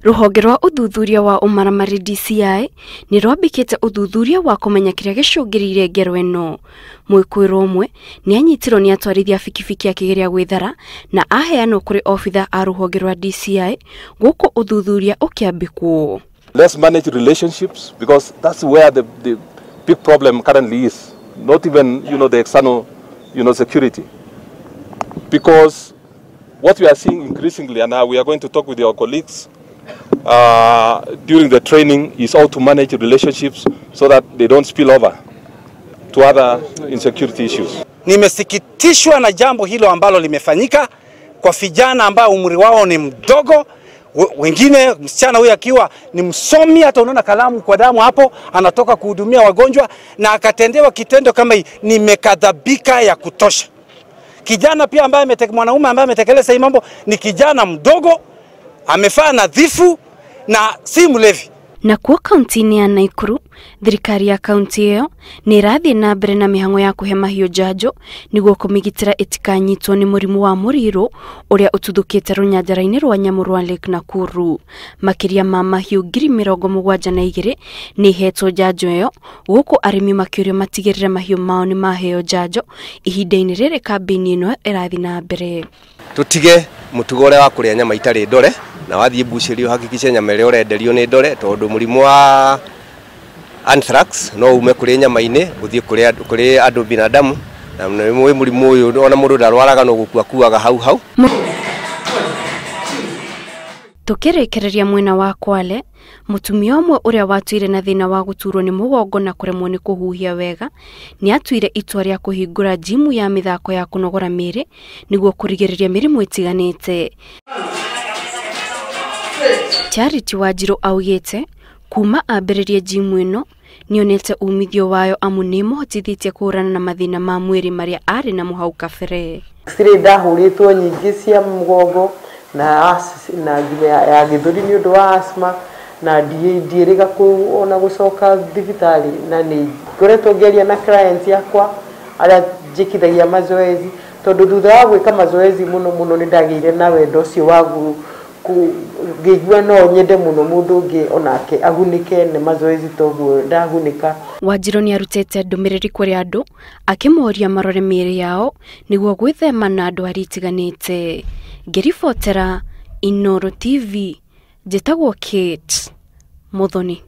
Rũhonge rwa ũthuthuria wa ũmaramari DCI nĩ rwambĩkĩte ũthuthuria wa kũmenya kĩrĩa gĩcũngĩrĩirie ngero ĩno. Mwĩkũĩrwo ũmwe nĩ anyitirwo nĩ atwarithia bikibiki akĩgeria gwĩthara na aheanwo kũrĩ obitha a rũhonge rwa DCI gũkũ ũthuthuria ũkĩambĩkwo. Let's manage relationships because that's where the big problem currently is. Not even, the external, security. Because what we are seeing increasingly, and we are going to talk with your colleagues during the training, is how to manage relationships so that they don't spill over to other insecurity issues. Nimesikitishwa na jambo hilo ambalo limefanyika kwa vijana ambao umri wao ni mdogo. Wengine msichana huyu akiwa ni msomi, hata unaona kalamu kwa damu hapo, anatoka kuhudumia wagonjwa na akatendewa kitendo kama hii. Nimekadhabika ya kutosha. Kijana pia ambaye mwanaume ambaye ametekeleza hii mambo ni kijana mdogo, amefaa nadhifu na si mlevi. Na kuo kaunti-inĩ ya Nakuru, thirikari ya kaunti ĩyo nĩ ĩrathiĩ na mbere na mĩhang'o ya kũhe mahiũ njanjo nĩguo kũmĩgitĩra ĩtikanyitwo nĩ mũrimũ wa mũrirũ ũrĩa ũtuthũkĩte rũnyanjara-inĩ rwa nyamũ rwa Lake Nakuru. Makĩria ma mahiũ 72,000 nĩ ihetwo njanjo ĩyo, gũkũ arĩmi makĩũrio matigĩrĩre mahiũ mao nĩ maheo njanjo ihinda-inĩ rĩrĩ kambĩini ĩno ĩrathiĩ na mbere. Tutige mũtugo ũrĩa wa kũrĩa nyama itarĩ ndore, na wathiĩ mbucĩri ũhakikishe nyama ĩrĩa ũrenderio nĩ ndore, tondũ mũrimũ wa anthrax no ume kũrĩ nyama-inĩ ũthiĩ kũrĩ andũ binadamu, na nĩ mũrimũ ũyũ ona mũndũ ndarwaraga no gũkua kuaga hau hau. Tukĩrĩkĩrĩria mwena wa Kwale, mũtumia ũmwe ũrĩa watuire na thĩna wa gũturwo nĩ mũgongo na kũremwo nĩ kũhuhia wega nĩ atuire itua rĩa kũhingũra jimu ya mĩthako ya kũnogora mĩĩrĩ nĩguo kũrigĩrĩria mĩrimũ ĩtiganĩte. Charity Wanjiru augĩte kuma ambĩrĩrie jimu ĩno nĩonete umithio wayo amu nĩĩmũhotithĩtie kũhũrana na mathĩna ma mwĩrĩ marĩa arĩ namo hau kabere. X-ray ndahũrĩtwo nyingĩ cia mũgongo na nginya ya gĩthũri nĩ ũndũ wa asthma, na ndiĩrĩga ona gũcoka thibitarĩ, na nĩ ngoretwo ngĩaria na clients yakwa arĩa njĩkithagia mazoezi, tondũ thutha wa gwĩka mazoezi mũno mũno nĩ ndagĩire na wendo ũcio wa ngĩigua no nyende mũno mũndũ ũngĩ onake agunĩke nĩ mazoezi toguo ndagunĩka. Wanjiru nĩ arutĩte ndũmĩrĩri kũrĩ andũ akĩmoria marore mĩĩrĩ yao nĩguo gwĩthema na ndwari itiganĩte. Ngĩribotera Inooro TV, njĩtagwo Kate Muthoni.